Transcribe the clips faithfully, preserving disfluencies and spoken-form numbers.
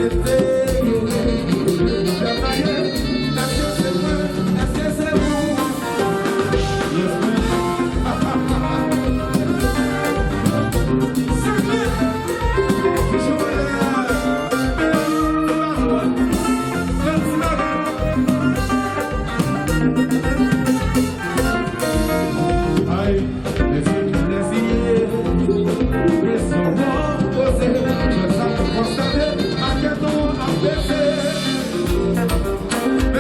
Men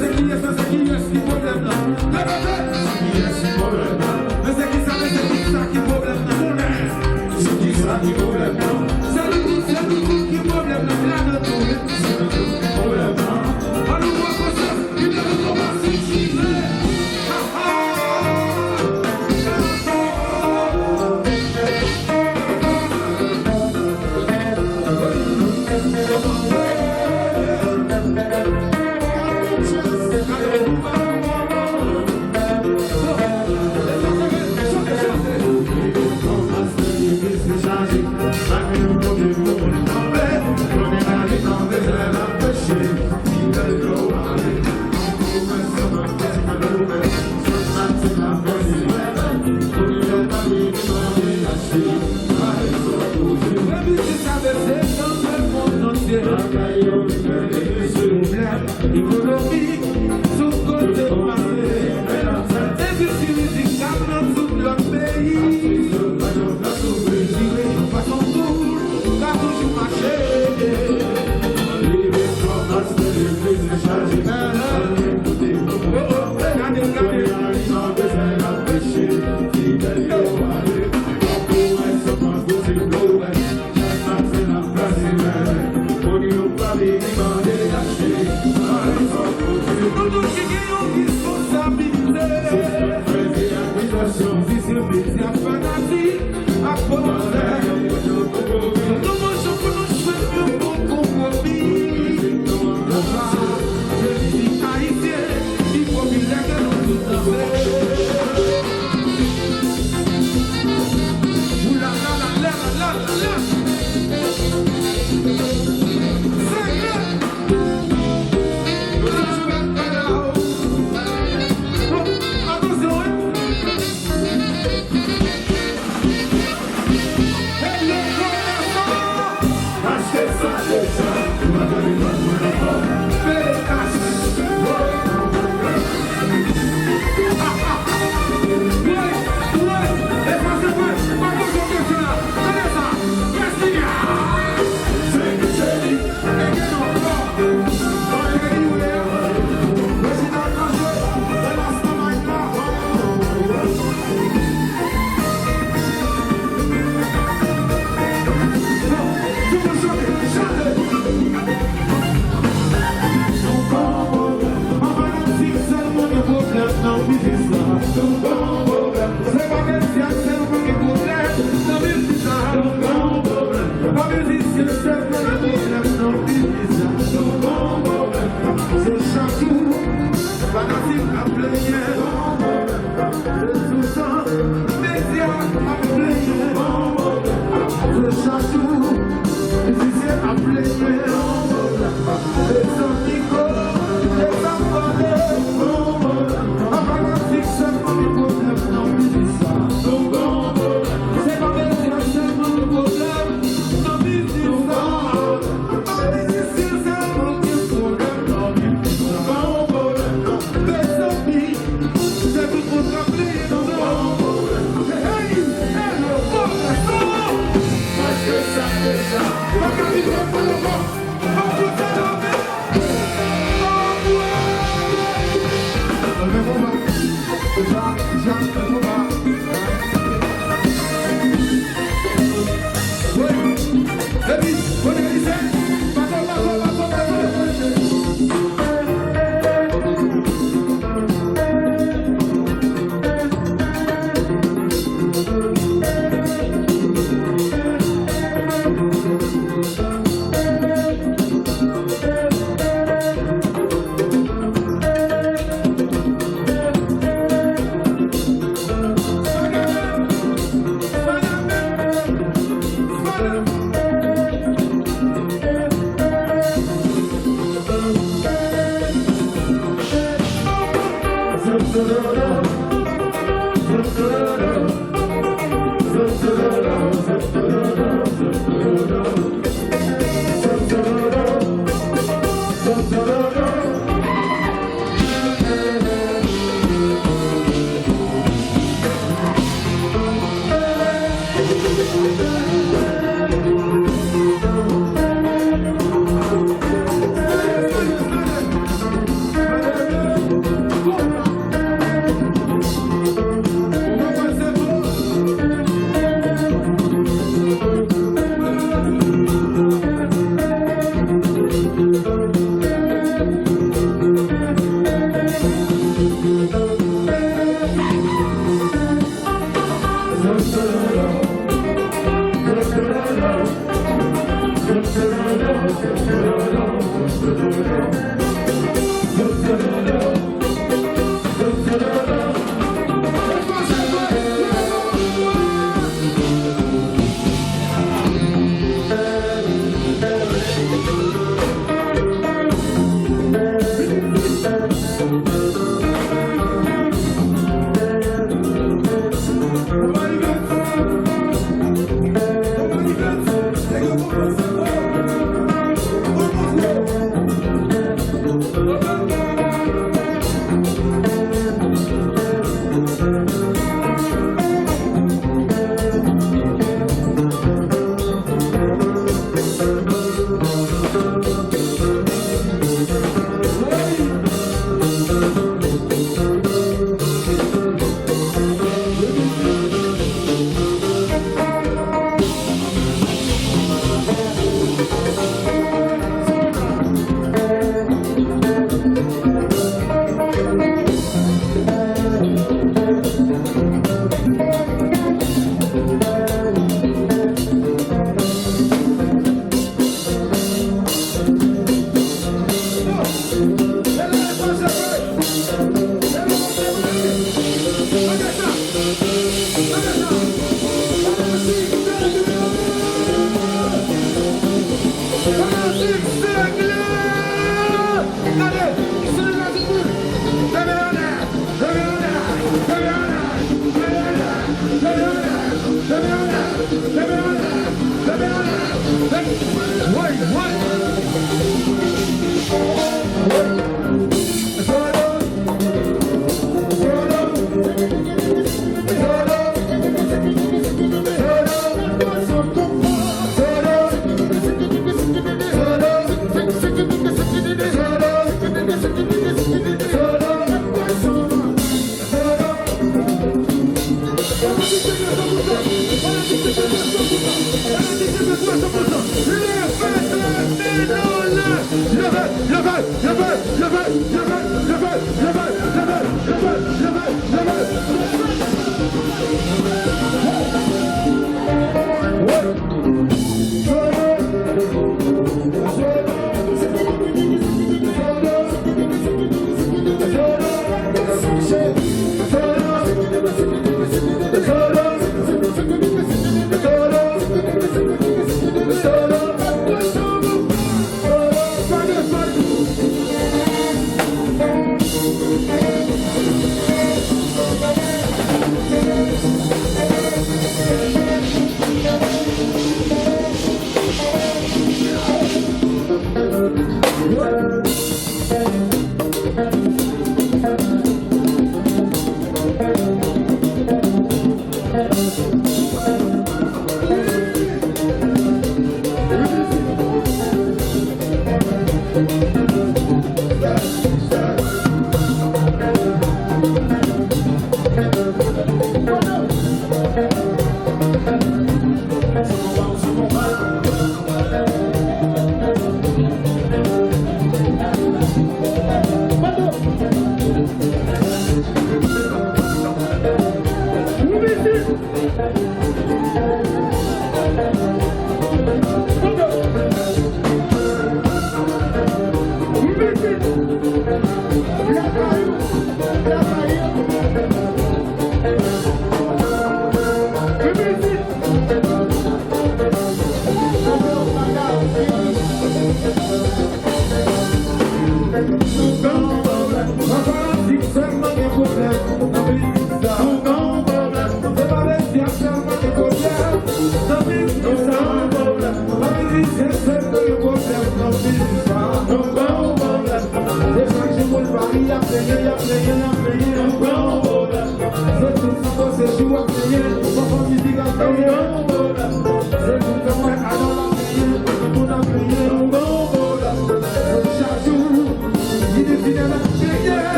se kiyès, men se kiyès ki pwoblèm nan? Repete! Men se kiyès ki pwoblèm nan? Men se kisa, men se kisa ki pwoblèm nan? Konnen! Se kisa ki pwoblèm nan? Se nou tout, se nou tout ki pwoblèm nan, ladan tou, wi. Se nou tout ki pwoblèm nan. An nou pran konsyans, ki te nou konmanse chire. Ha, ha! Ekonomik, sou kote pase. Endistri mizikal nan tout lòt peyi. Ti rejon pa sann boul, ka toujou mache. Nou tout ki gen yon responsabilite. Mizisyen, medya, fanatik ak pwomotè. Nou manche pou nou jwenn yon bon konpwomi. Konsa, se mizik ayisyen ki popilè ke nou tout danse. Ou la la la la la la la. Senyè! Atansyon, wi! Hey, let's go, let's go! Paske sa deja, ou pa ka vin bat mwen ankò. P H. Wi, wi, e sa se vre. Pa poze kesyon la. Tande sa. Kèskiyè? Se, se li. Se chak jou, fanatik ap plenyen. Se toutan, medya ap plenyen. Se chak jou, mizisyen ap plenyen. Se zanmi ko, se sa pale. Fanatik sèlman gen pwoblèm nan mizik sa. Se pa medya sèlman gen pwoblèm nan mizik sa.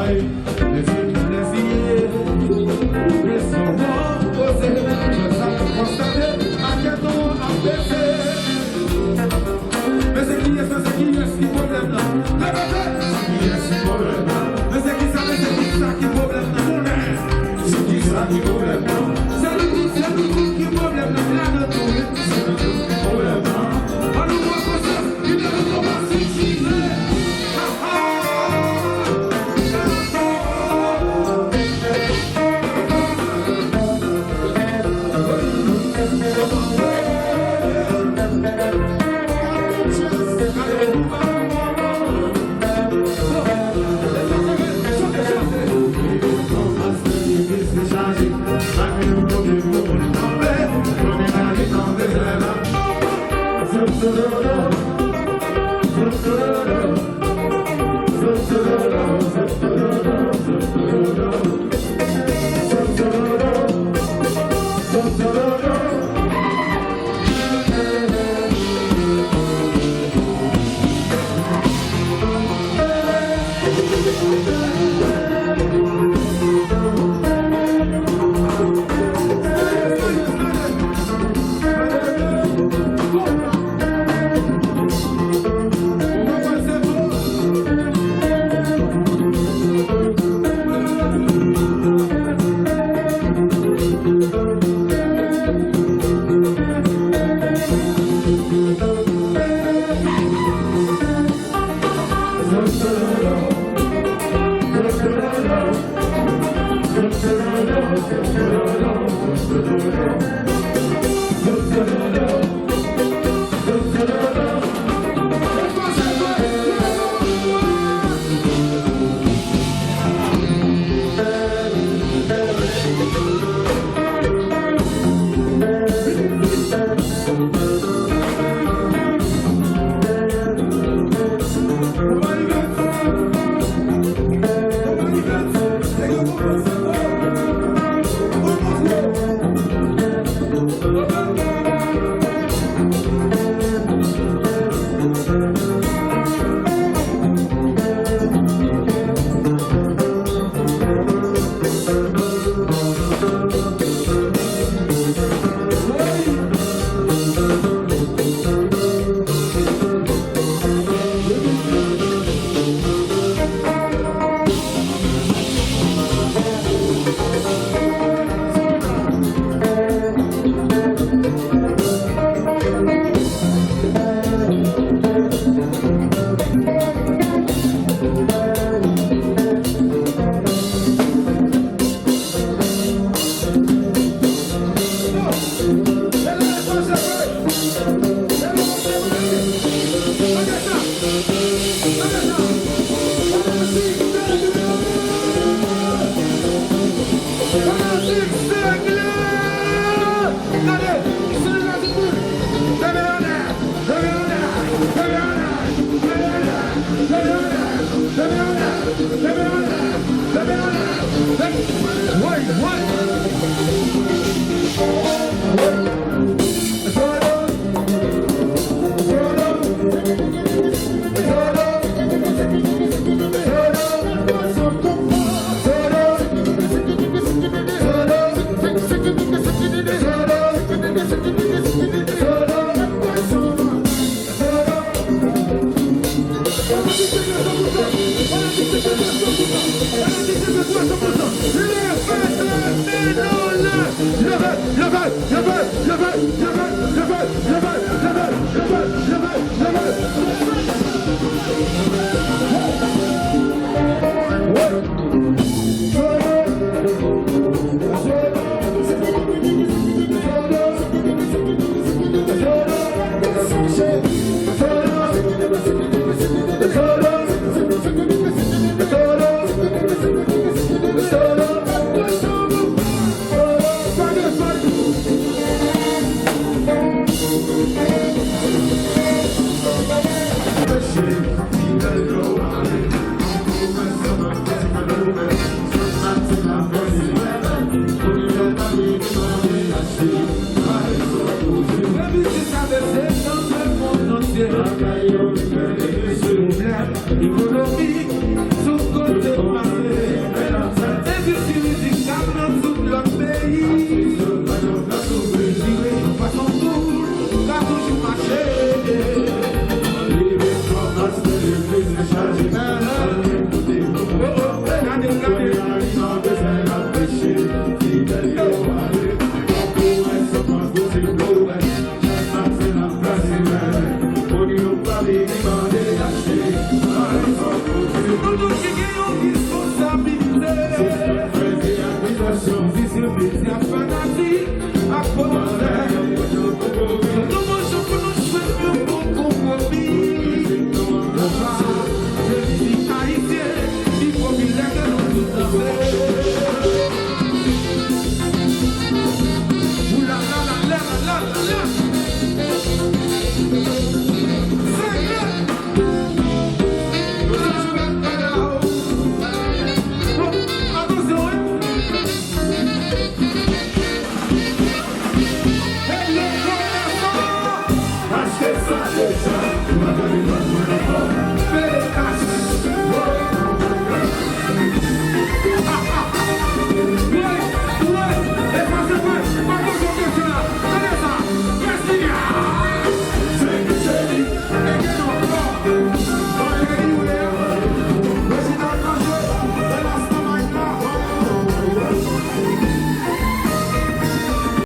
Lèzye, lèzye, presyon an poze, sa nou konstate, akèt an ap bese. Men se kiyès, men se kiyès ki pwoblèm nan? Repete! Kiyès ki pwoblèm nan? Men se kisa, men se kisa ki pwoblèm nan? Konnen! Se kisa ki pwoblèm nan? Se nou tout, se nou tout ki pwoblèm nan, ladan tou, wi. Se nou tout ki pwoblèm nan. An nou pran konsyans, ki te nou konpasifize. Ha, ha!